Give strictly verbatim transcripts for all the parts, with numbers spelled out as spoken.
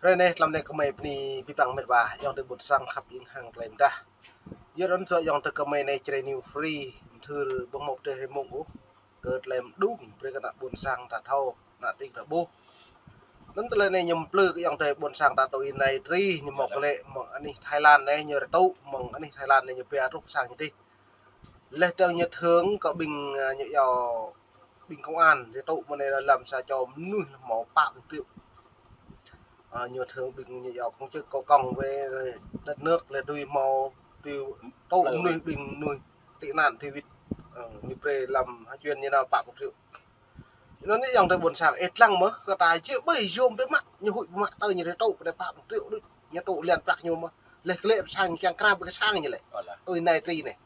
Hrơi anai tlam anai kơmơi bơni abih bang met wa ayŏng adơi ƀôn sang khăp ing hăng tơlơi mơdah. Yua anŭn tơdang ayŏng adơi kơmơi anai Jrai New Free, mơthưr ƀơ̆ng mơ̆ pơdơi hrơi mông ôh, kơ tơlơi mơđung brơi kơ ană ƀôn sang ta thâo, ană tring ta ƀuh. Anŭn tơlơi anai ñu plư kơ ayŏng adơi ƀôn sang ta tui anai tri, ñu mơ̆ kơ lĕ mơ̆ng anih Thái Lan anai ñu rơtŭ, mơ̆ng anih Thái Lan anai ñu pia truh sang ñu dih. Laih dơ̆ng ñu thưởng kơ ƀing, ơ, ñu iâu ƀing công an, ñu tŭ mơ̆ng anai lăm sa čô mơnuih hmâo pă pluh triệu. Ơ, ñu thưởng ƀing ñu iâu công chức có công với đất nước, laih tui hmâo tui tŭ mơnuih ƀing mơnuih tị nạn tui wĭt. Ơ, ñu brơi lăm hơjăn ñu nao pă pluh triệu. Anŭn anai ayŏng adơi ƀôn sang ih lăng mơ̆, kơ ta jĕ ƀơi yôm ƀơi mă, ñu huĭ ƀơi mă tơ ñu rơtŭ pơdai pă pluh triệu đôč, ñu tŭ lian prăk ñu mơ̆. Laih kơ lĕ sang kiăng krao ƀơi kơ sang ñu lĕ. Tui anai tri anai.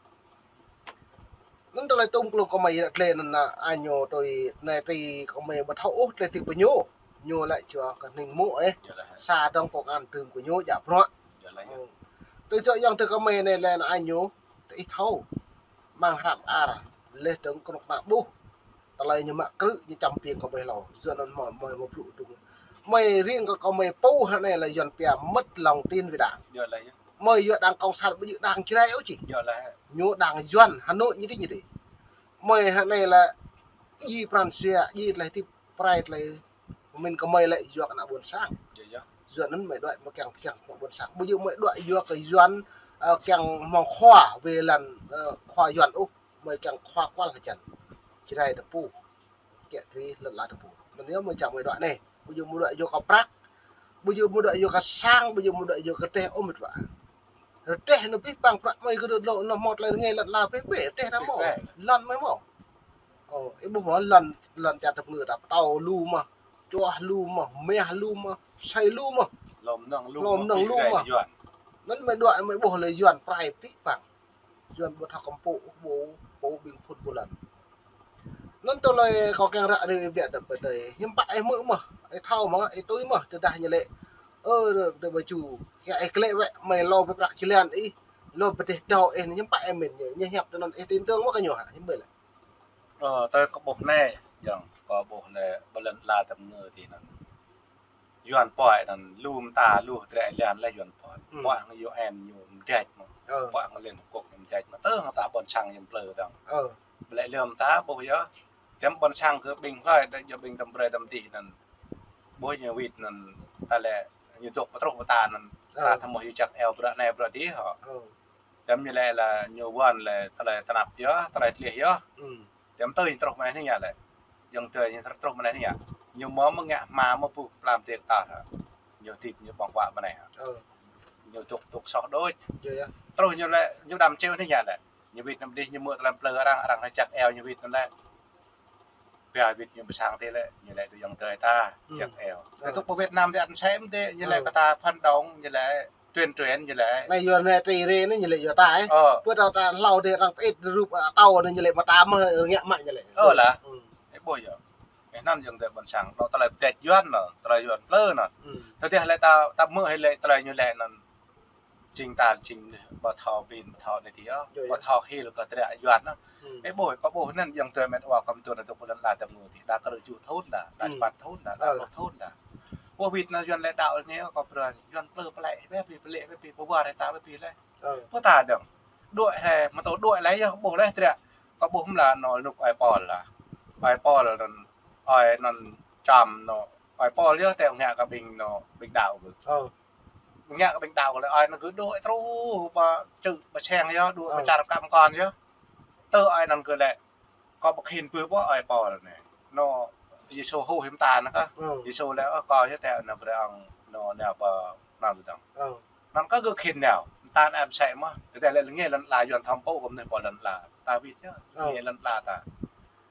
Anŭn tơlơi tŭm klông kơmơi ră tlê anŭn anai ñu tui anai tri kơmơi ƀu thâo ôh tlê tĭp pơ ñu. Ñu lĕ čua kơ hning mŭ ih. Sa dơ̆ng công an tơm kơ ñu djă bruă. Tui tơ ayŏng adơi kơmơi anai lĕ anai ñu, tơ ih thâo. Mơ̆ng hrăm ar, laih dơ̆ng kơnuk kơna ƀuh. Tơlơi ñu mă krư̆ ñu čăm piêng kơ ƀơi hlâo. Yua anŭn mơ̆, mơi mơ̆ brŭ đung. Mơi riêng kơ kơmơi pô hă anai lĕ Yuan pia mất lòng tin với Đảng. Mơi yua Đảng Cộng sản ƀu djơ̆ Đảng Jrai ôh či. Ñu Đảng Yuan Hà Nội ñu dih ñu dih. Mơi hă anai lĕ djai pran jua, djai tơlơi tĭp prai tơlơi pơmĭn kơmơi lĕ yua kơ ană ƀôn sang. Yua anŭn mơi đuaĭ mơi kiăng kiăng kơ ană ƀôn sang. Ƀu djơ̆ mơi đuaĭ yua kơ Yuan, ơ, kiăng hmâo khua wai lăng, ơ, khua Yuan ôh. Mơi kiăng khua kual hơjăn. Jrai tơpŭ. Kiă kriê lŏn ala tơpŭ. Anŭn yơh mơi čang mơi đuaĭ anai. Ƀu djơ̆ mơi đuaĭ yua kơ prăk. Ƀu djơ̆ mơi đuaĭ yua kơ sang, ƀu djơ̆ mơi đuaĭ yua kơ rơdêh ôh met wa. Rơdêh anŭn abih bang prăk mơi kơ đôč lŏ anŭn hmâo tơlơi rơngai lŏn ala abih bang, rơdêh anŭn hmâo. Lŏn mơi hmâo. Ơ, ih ƀuh mơ̆ lŏn, lŏn čar tơpơngư ta pơtâo lu mơ̆, čuah lu mơ̆, meh lu mơ̆, pơsei lu mơ̆. Hlô mơnơ̆ng lu mơ̆. Anŭn mơi đuaĭ mơi ƀuh lĕ Yuan prai abih bang. Yuan ƀu thâo kơmpŭ ƀu, ƀu ƀing phŭn ƀu lŏn. Anŭn tơlơi kâo kiăng ră ruai biă dăp pơdơi. Hiư̆m pă ih hmư̆ mơ̆, ih thâo mơ̆, ih tui mơ̆, tơdah ñu lĕ. Ơ, tơ ƀu ču, kiăng ih klĕ wĕ, mơi lŏ pơprăk jơlan ih, lŏ pơdeh dâo ih, hiư̆m pă ih mĭn ñu, ñu hiăp tơ anŭn ih tin tưởng mơ̆ kơ ñu hă, hiư̆m pă lĕ. Ơ, tơlơi kâo ƀuh anai, ayŏng, kâo ƀuh anai, ƀơi lŏn ala tơpơngư tih anŭn. Yuan pơhiăp anŭn lu mơta lu hơdră ih lăng laih Yuan pơhiăp. Pơhiăp hăng U N ñu mơdjăč mơ̆. Pơhiăp hăng Liên Hợp Quốc ñu mơdjăč mơ̆. Tơ hăng ta ƀôn sang ñu plư dơ̆ng. Ƀu lĕ lu mơta ƀuh yơh. Tơm ƀôn sang kơ ƀing hlơi, đa yơh ƀing tơm brơi tơm dih anŭn. Ƀuh ñu wĭt anŭn, ta lĕ ñu dŏ pơtruh pơta anŭn. Ta thâo mơ̆ yua čăk eo bruă anai bruă dih hŏ. Tơm ñu lĕ la ñu wơ̆n lĕ tơlơi tơnap yơh, tơlơi tleh yơh. Tơm tui ñu truh mơ̆ng anai hă lĕ. Yŏng tui ñu truh mơ̆ng anai hă. Ñu mơ̆ mơ̆ ngă hma mơ̆ ƀu pơblang tơk tah hă. Ñu tĭp ñu ƀơ̆ng huă mơ̆ng anai hă. Ñu dŏ dŏ soh đôč. Truh ñu lĕ, ñu đăm čeo anai hă lĕ. Ñu wĭt anŭn dih ñu mơ̆ tơlơi plư arăng, arăng hơjăk eo ñu wĭt anŭn lĕ. Pia wĭt ñu pơsang tih lĕ, ñu lĕ tui yŏng tui ta, hơjăk eo. Tơ tŭk pơ Việt Nam tih ăn sem tih, ñu lĕ kơ ta phản động, ñu lĕ tuyên truyền, ñu lĕ. Anai yua anai tri rê anai ñu lĕ yua ta ih. Pơ ta ta hlâo tih arăng pơit rup, ơ, tâo anai ñu lĕ mơta mơ̆ ngă mă ñu lĕ. Ơ lah. Ih ƀuh yơh. Ih anŭn yŏng tui ƀôn sang, anŭn tơlơi pơdĕč Yuan anŭn, tơlơi Yuan plư anŭn. Tơdah lĕ ta, ta hmư̆ hĭ lĕ tơlơi ñu lĕ anŭn. Jing ta, jing ƀu thâo ƀing, ƀu thâo anai tih yơh. Ƀu thâo hil kơ tơlơi Yuan anŭn. Ih ƀuh, kâo ƀuh anŭn yŏng tui met wa kơ mơ̆ng tui anŭn tŭk ƀơi lŏn ala tơpơngư tih, đa kơ rơjuh thŭn đa, đa čơpăn thŭn đa, đa pluh thŭn đa. Ƀuh wĭt anŭn Yuan lĕ đaŏ ñu kơ brơi, Yuan plư pơlĕ, ƀĕ ƀĕ pơlĕ, ƀĕ ƀĕ pơwar ta, ƀĕ ƀĕ lĕ. Pơ ta dơ̆ng. Đuaĭ lĕ, mơ̆ tơ đuaĭ lĕ yơh, ƀuh lĕ trĕ. Kâo ƀuh mơ̆ lah anŭn rơnŭk ơi Pôl lah. Ơi Pôl anŭn, ơi anŭn čăm anŭn, ơi Pôl yơh tơ ngă kơ ƀing anŭn, ƀing đaŏ kơ. Ngă kơ ƀing đaŏ kơ lĕ ơi anŭn kơ đuaĭ truh, ƀă čư̆, ƀă seng yơh, đuaĭ ƀă čar kăm kon yơh. Tơ ơi anŭn kơ lĕ, kâo ƀu khĭn ƀuh ƀô̆ ơi Pôl anai. Anŭn Yêsu hŭ hĭ mơta anŭn kơ. Yêsu lĕ, ơ, kâo yơh tơ anŭn brơi ŏng, anŭn, anŭn ƀă anŭn tơdang. Anŭn kơ gơ̆ khĭn nao, mơta anŭn ƀu sĕ mơ̆. Tơdah lĕ lĕ lŏn ala Yuan thâo pô kơ mơnuih ƀơi lŏn ala. Ta wĭt yơh, lĕ lŏn ala ta.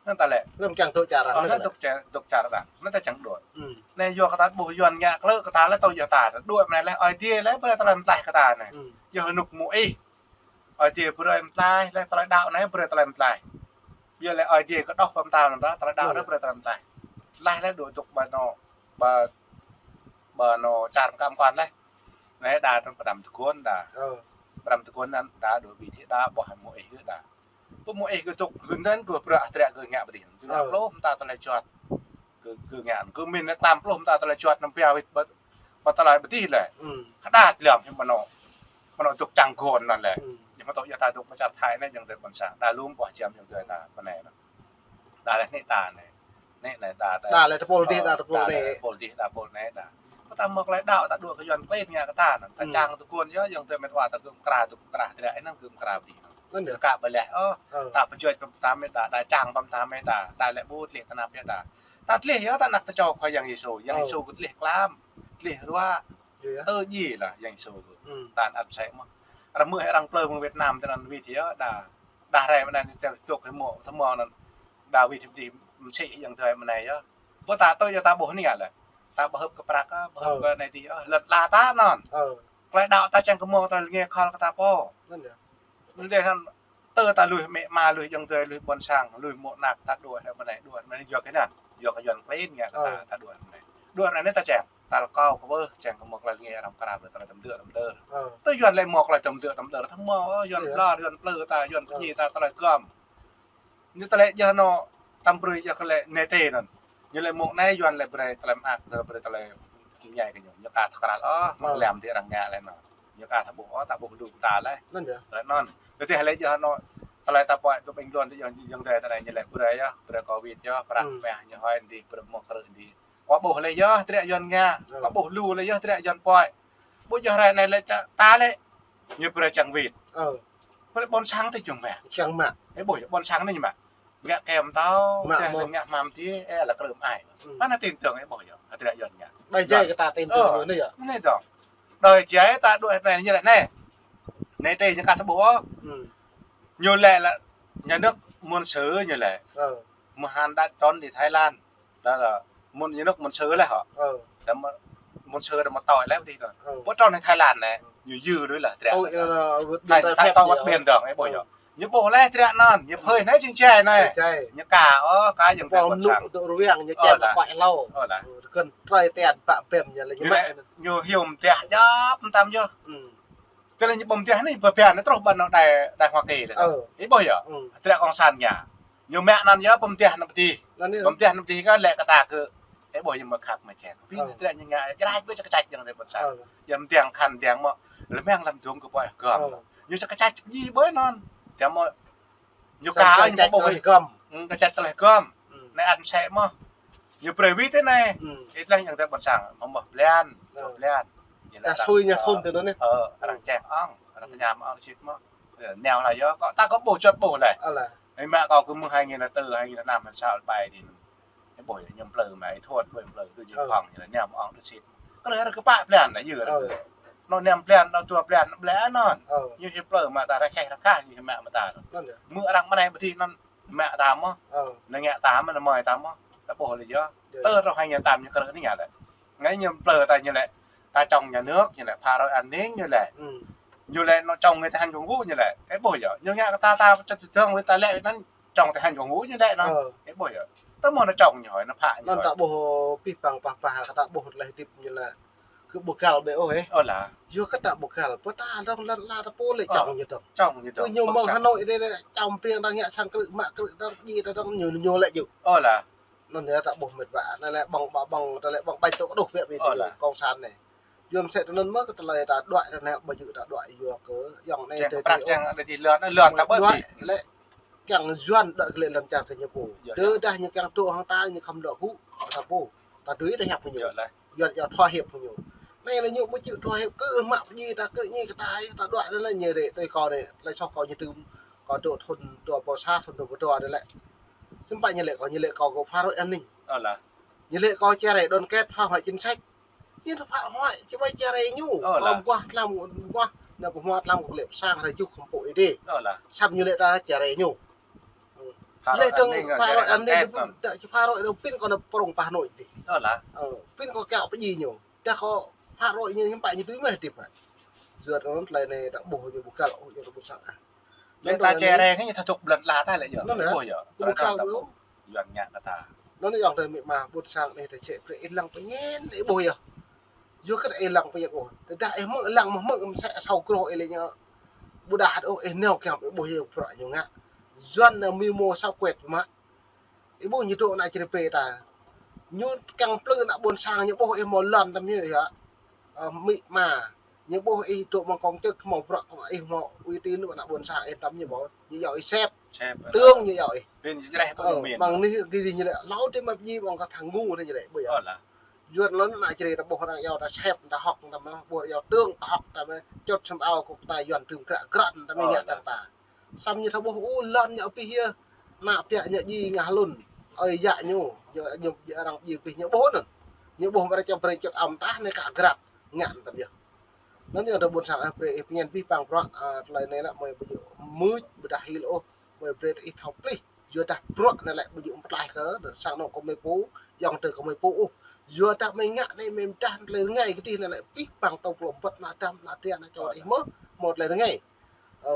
Anŭn ta lĕ. Lĕ kiăng dŏ čar arăng. Anŭn dŏ čar, dŏ čar arăng. Anŭn ta čang dŏ. Anai yua kơ ta ƀuh Yuan ngă klơ kơ ta lĕ tui yua ta. Đuaĭ mơ̆ anai lĕ, ơi Diê lĕ brơi tơlơi mơtlaih kơ ta anai. Yua rơnŭk mơ̆ ih. Ơi Diê brơi mơtlaih, lĕ tơlơi đaŏ anai brơi tơlơi mơtlaih. Biă lĕ ơi Diê kơ đŏk pơm ta anŭn ta, tơlơi đaŏ anai brơi tơlơi mơtlaih. Tơlơi lĕ đuaĭ dŏ ƀơi anŭn, ƀơi, ƀơi anŭn čar kăm kon lĕ. Anai đa anŭn pơđăm tơguan đa. Pơđăm tơguan anŭn đa đuaĭ wĭt hĭ đa ƀuh hăng mơ̆ ih hĭ đa. Ƀuh mơ̆ ih kơ dŏ hơnŭn kơ bruă trĕ kơ ngă ƀơi dih. Kơ pluh mơta tơlơi juăt. Kơ, kơ ngă, kơ mĭn lĕ tlam pluh mơta tơlơi juăt anŭn pia wĭt ƀơi Mă tơlơi pơdih lĕ. Hm. Kơđa lăm hĭ mơnŏ. Mơnŏ dŏ čang gôn anŭn lĕ. Hm. Ñu mơtô yua ta dŏ mơčar Thai anai, yua tơlơi ƀôn sang. Đa lŭm ƀuh jăm yua tơlơi ta, mơnai anŭn. Đa lĕ anai ta anai. Anai, anai, đa, đa. Đa lĕ tơpul dih, đa tơpul anai. Đa tơpul dih, đa tơpul anai, đa. Kơ ta mơ̆ tơlơi đaŏ ta dŏ kơ Yuan klin ngă kơ ta anŭn. Ta čang tơguan yơh, yua tơlơi met wa ta gơ̆ mơkra, ta gơ̆ mơkra, tơdră anŭn gơ̆ mơkra pơdih. Anŭn yơh. Kơ ƀlĕ, ơ, ta pơjơ̆ pơm ta met đa, đa čang pơm ta met đa, đa lĕ ƀu tlih tơnap yơh đa. Ta tlih yơh, ta anăk tơčô Khua Yang Yêsu, Yang Yêsu kơ tlih tlam, tlih ruă, tơ ji lah Yang Yêsu kơ. Ta ăt sĕ mơ̆. Rơmưh arăng plư mơ̆ng Việt Nam tơ anŭn wĭt yơh, đa. Đa rai mơnai tơ tŏk hĭ mơ̆, tơ mơ̆ anŭn. Đa wĭt hĭ mơsĭ yơh tơ mơnai yơh. Ƀu ta tui yơh ta ƀuh anai lĕ. Ta ƀu hơ̆p kơ prăk, ƀu hơ̆p kơ anai dih, ơ, lŏn ala ta anŭn. Tơlơi đaŏ ta čang kơ mơ̆ tơlơi rơngiă khăl kơ ta pô. Anŭn dih anŭn tơ ta lui mĕ ama, lui yơ̆ng tơi, lui ƀôn sang, lui mơ̆ anăk ta đuaĭ hĭ mơnai, đuaĭ mơnai yua kơ anŭn. Yua kơ Yuan klin ngă kơ ta, ta đuaĭ mơnai. Đuaĭ mơnai anai ta čang. Ta lăk kâo kơ ƀuh, čang kơ mơ̆ tơlơi rơngiă arăng krap, tơlơi tơm dơ̆ tơm đơr. Tơ Yuan lĕ mơ̆ tơlơi tơm dơ̆ tơm đơr, tơm mơ̆, ơ, Yuan ƀlŏr, Yuan plư ta, Yuan pơñi ta, tơlơi gơ̆m. Ñu tơlơi yơh anŭn, tăm brơi yơh kơ lĕ anai tê anŭn. Ñu lĕ mơ̆ anai Yuan lĕ brơi tơlơi mơak, tơlơi brơi tơlơi kiăng ñai kơ ñu. Ñu ka thâo krăl ôh, mơ̆ng lăm tơlơi arăng ngă lĕ anŭn. Ñu ka thâo ƀuh ôh, ta ƀuh lu ta lĕ. Anŭn yơh. Lĕ anŭn. Tơdah lĕ yơh anŭn, tơlơi ta pơhiăp kơ ƀing Yuan tơ yơh, yơh tơlơi ta anai ñu lĕ brơi yơh, brơi Covid yơh, prăk mah ñu hơi dih, brơi mơ̆ krư̆ dih. Kâo ƀuh lĕ yơh, tơdră Yuan ngă. Kâo ƀuh lu lĕ yơh, tơdră Yuan pơhiăp. Ƀu yơh rai anai lĕ ta, ta lĕ. Ñu brơi čang wĭt. Brơi ƀôn sang tơ jung mă. Čang mă. Ơ ƀuh yơh, ƀôn sang anai ñu mă. Ngă kem tao, tơdah lĕ ngă hmam dih, ơ, lăk krư̆ ai. Ta anai tin tưởng, ơ ƀuh yơh, tơdră Yuan ngă. Đơi jai kơ ta tin tưởng anai yơh. Anai dong. Đơi jai ta đuaĭ anai ñu lĕ anai. Anai tê ñu ka thâo ƀuh. Ñu lĕ lĕ, nhà nước muốn xử ñu lĕ. Mơ̆ hăn đa trốn đi Thái Lan. Đa lĕ, mơ̆n ñu nŏk mơ̆n sư lĕ hŏ. Đa mơ̆n, mơ̆n sư đa mơ̆n tơlơi lĕ pơdih anŭn. Ƀu trŏ anai Thái Lan anai, ñu yư đuaĭ lĕ, tơdră. Tơlơi, tơlơi, tơlơi ƀiă dong, ơ ƀuh yơh. Ñu ƀuh lĕ tơdră anŭn, ñu phơi anai jing jai anai. Ñu ka, ơ, ka jing ƀôn sang. Ơ, lă. Ơ, lă. Ñu hiu mơdah djŏp mơtam yơh. Tơlơi ñu ƀu mơdah anai, pơpia anai truh ƀơi anŭn đài, đài Hoa Kỳ lĕ. Ơ. Ih ƀuh yơh. Tơdră cộng sản ngă. Ñu mă anŭn yơh pơmơdah anŭn pơdih. Pơmơdah anŭn pơdih kơ lĕ kơ ta kơ. Ih ƀuh ñu mă khăp mă čeng. Pin tơdră ñu ngă, jrăč ƀơi čơkơčăč jing tơlơi ƀôn sang. Yơh mơdah khăn mơdah mơ̆. Lơmang lăm dŏng kơ pơhiăp gơ̆m. Ñu čơkơčăč pơdih ƀơi anŭn. Tơdah mơ̆. Ñu ka ñu ƀuh. Kơčăč tơlơi gơ̆m. Anai ăt sĕ mơ̆. Ñu brơi wĭt tơ anai. Ih tơlơi ñu tơlơi ƀôn sang. Mơ̆ mơ̆ blan. Mơ̆ blan. Ñu lĕ ta sui ñu thun tơ anŭn anai. Ơ, arăng čeng ŏng. Arăng tơña mơ̆ ŏng sĭt mơ̆. Ơ, nao lă yơh, kâo ta kâo ƀuh čŏt ƀuh lĕ. Ơ lă. Ih mă kâo kơ mơ̆ng hai nghìn lẻ tư, hai nghìn lẻ năm, hai nghìn lẻ sáu, lĕ ƀai dih. Ih ƀuh yơh, ñu plư mă, ih thun ƀuh plư, tui ñu phŏng, ñu lĕ nao mơ̆ ŏng đơ sĭt. Kơ lĕ arăng kơ pă blan lĕ yơh. Anŭn nao blan, anŭn dua blan, blan anŭn. Ñu hĭ plư mă ta rơkeh rơkah, ñu hĭ mă mă ta. Mơ̆ arăng mơnai pơdih anŭn mă ta mơ̆. Anŭn ngă ta mơ̆, anŭn mơi ta mơ̆. Ta ƀuh lĕ yơh. Tơ rŏh hai nghìn tám ñu kơ rơ̆ anai ngă lĕ. Ngă ñu plư ta ñu lĕ, ta chống nhà nước ñu lĕ, phá rối an ninh ñu lĕ. Ñu lĕ anŭn chống người thi hành công vụ ñu lĕ. Ih ƀuh yơh. Ñu ngă kơ ta, ta čơt tơdơ̆ng wơ̆t ta lĕ wơ̆t anŭn chống thi hành công vụ ñu lĕ anŭn. Ih ƀuh yơh. Tơ mơ̆ anŭn chống ñu hơi anŭn phă ñu hơi. Anŭn ta ƀuh pih păng pah pah kơ ta ƀuh tơlơi hơdip ñu lĕ. Kơ ƀu găl ƀĕ ôh ih. Ơ lă. Yua kơ ta ƀu găl, pơ ta dong lăn ala ta pô lĕ chống ñu dong. Chống ñu dong. Kơ ñu mơ̆ng Hà Nội dih lĕ chống piêng dong ngă sang krư̆ mă krư̆ dong ji ta dong ñu ñu lĕ yơh. Ơ lă. Anŭn yơh ta ƀuh met wa, anai lĕ ƀơ̆ng ƀơ̆ng, ta lĕ ƀơ̆ng ƀañ tŏ kơđuh biă biă kông sản anai. Yua mơsĕ tơ anŭn mơ̆ kơ tơlơi ta đuaĭ ră anai ƀu djơ̆ ta đuaĭ yua kơ yŏng anai tơ tơ. Lĕ kiăng Yuan đuaĭ kơ lĕ lŏn čar kơ ñu pô. Tơdah ñu kiăng tŭ hăng ta ñu khŏm lŏ gŭ, ta pô. Ta dưi ta hiăp kơ ñu. Yuan yua thua hiăp kơ ñu. Anai lĕ ñu ƀu chịu thua hiăp kơ mă pơdjai ta kơ ñi kơ ta, ta đuaĭ anai lĕ ñu rĕ tơi kâo anai, lĕ soh kâo ñu tưm. Kâo dŏ thun dua rơbâo sa, thun dua rơbâo dua anai lĕ. Hiư̆m pă ñu lĕ kâo, ñu lĕ kâo kơ phá rối an ninh. Ơ lă. Ñu lĕ kâo chia rẽ đoàn kết, phá hoại chính sách. Ñu phá hoại, či ƀai chia rẽ ñu. Ơ lă. Kâo mơguah tlam, mơguah. Anai pơhmuat tlam kơ lĕ pơsang hrơi juh khŏm pô ih dih. Ơ lă. Samơ̆ ñu lĕ ta chia rẽ ñu. Lĕ dong phá rối an ninh, ta či phá rối dong pin kâo anai prong pah nội dih. Ơ lă. Ơ, pin kâo kiaŏ pơdjai ñu. Tơdah kâo phá rối ñu hiư̆m pă ñu dưi mơ̆ hơdip hă. Yua anŭn tơlơi anai ta ƀuh ñu ƀu găl ôh yua kơ ƀôn sang ah. Lĕ ta chia rẽ anai ñu thâo dŏ blan ala ta lĕ yơh. Anŭn yơh. Ƀu găl ôh. Yuan ngă kơ ta. Anŭn yơh tơlơi mĭ ma ƀôn sang anai ta čĕ brơi ih lăng pơñen ih ƀuh yơh. Yua kơ ih lăng pơñen ôh. Tơdah ih hmư̆ lăng mơ̆ hmư̆ mơsĕ asâo groh ih lĕ ñu. Ƀu đah ôh ih nao kiăng ih ƀuh yơh bruă ñu ngă. Yuan anai mĭ mơ̆ asâo kuet mă. Ih ƀuh ñu dŏ anai čơrê pê ta. Ñu kiăng plư ană ƀôn sang ñu ƀuh ih mơ̆ lŏn tơm ñu yơh. Ơ, mĭ ma. Ñu ƀuh ih dŏ mơ̆ng kông chức, hmâo bruă kông ih, hmâo uy tín, ană ƀôn sang ih tăm ñu ƀuh. Ñu iâu ih sếp. Sếp, tướng ñu iâu ih. Ơ, mơ̆ng anai kơđi ñu lĕ, hlâo tơlơi mă pơjing ƀơ̆ng kơ thang ngu anai ñu lĕ, ƀơi yơh. Ơ, Yuan lŏn ană čơđai ta ƀuh arăng iâu ta sếp, ta hŏk, ta mă, ƀuh iâu tướng, ta hŏk, ta mă, čut săm ao kơ ta Yuan tơm kră grăn, ta mă ngă ta ta. Săm ñu ta ƀuh, ơ, lŏn ñu pih yơh, ană piă ñu ji ngă hlŭn, ơi yă ñu, ñu, ñu, arăng ji pih ñu ƀuh anŭn. Ñu ƀuh mă arăng čăm brơi čut ăm tah anai kă grăt, ngă ta yơh. Anŭn yơh ta ƀôn sang ơ, brơi ih pơñen pih păng bruă, ơ, tơlơi anai lĕ mơi ƀu djơ̆ mưč, ƀôdah hil ôh, mơi brơi ih thâo plih. Yua dah bruă anai lĕ ƀu djơ̆ pơklaih kơ sang anŏ kơ mơi pô, ayŏng adơi kơ mơi pô ôh. Yua dah mơi ngă anai mơi pơdah tơlơi rơngai kơđi anai lĕ pih păng tơlơi pơlŏm băt ană dăm, ană tria, ană čô ih mơ̆, hmâo tơlơi rơngai. Ơ,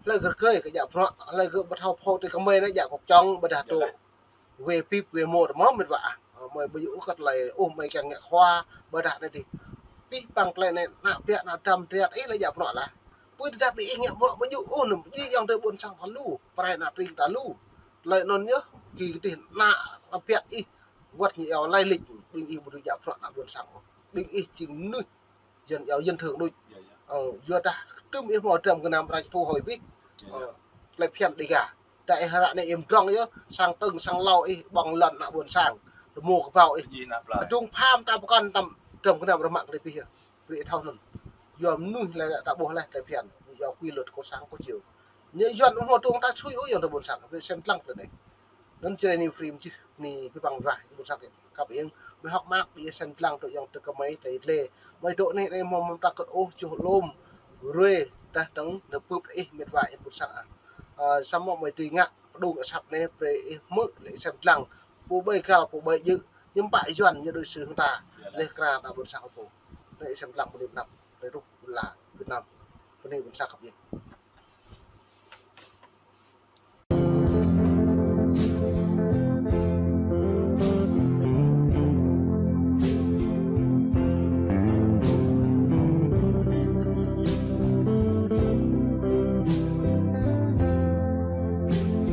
hlơi gơ̆ rơgơi kơ djă bruă, hlơi gơ̆ ƀu thâo phô tui kơ mơi anai djă kŏk čŏng, ƀôdah tŭ wê pip wê mô tơ mơ̆ mĕt wa ah. Ơ, mơi ƀu djơ̆ kơ tơlơi, ôh, mơi kiăng ngă khua, ƀôdah anai dih. Pih păng tơlơi anai, ană piă, ană dăm, tria ih lĕ djă bruă lah. Pui tơdah ƀing ih ngă bruă ƀu djơ̆ ôh, anăm ji ayŏng adơi ƀôn sang ta lu, pơrai ană tring ta lu. Tơlơi anŭn yơh, kơ kơđi ană piă ih, wơ̆t ñu iâu lai lịch, ƀing ih ƀu dưi djă bruă ană ƀôn sang ôh. Ƀing ih jing mơnuih, Yuan iâu dân thường đôč. Ơ, yua dah tơm ih hmâo dram gơnam rai thu hồi pih. Ơ, tơlơi phiăn Dega. Dah ih ră anai ih pơdrŏng yơh, sang tơng sang hlâo ih ƀơ̆ng lŏn ană ƀôn sang. Rơmô kơƀâo ih. Adung pham ta pơkŏn tăm dram gơnam rơmă kơ tơlơi pih yơh. Brơi ih thâo anŭn. Yua mơnuih lĕ ta ƀuh leh tơlơi phiăn. Ñu iâu quy luật của sáng có chiều. Ñu Yuan ƀu hmâo tơ̆ng ta sui ôh ayŏng adơi ƀôn sang. Brơi sem dlăng tơlơi anai. Anŭn Jrai New Frame čih ni pih păng rah ƀôn sang kơ kăp ing. Mơi hŏk mơak ƀing ih sem dlăng tui ayŏng adơi kơ mơi tơlơi dleh. Mơi dŏ anai anai hmâo mơ̆ng ta kơt ôh čuh lŏm. Ruai dah tơ̆ng nao bưp ih mĕt wa ih ƀôn sang ah. Ơ, samơ̆ mơi tui ngă pơdŏng asăp anai brơi ih hmư̆ lĕ sem dlăng. Pô ƀai găl, pô ƀai djơ̆. Hiư̆m pă Yuan ñu đối xử hăng ta. Leh kra ta ƀôn sang pô. Anai sem dlăng bơni pơnăp. Tơlơi ruh ƀôn la Việt Nam. Bơni ƀôn sang kăp ing.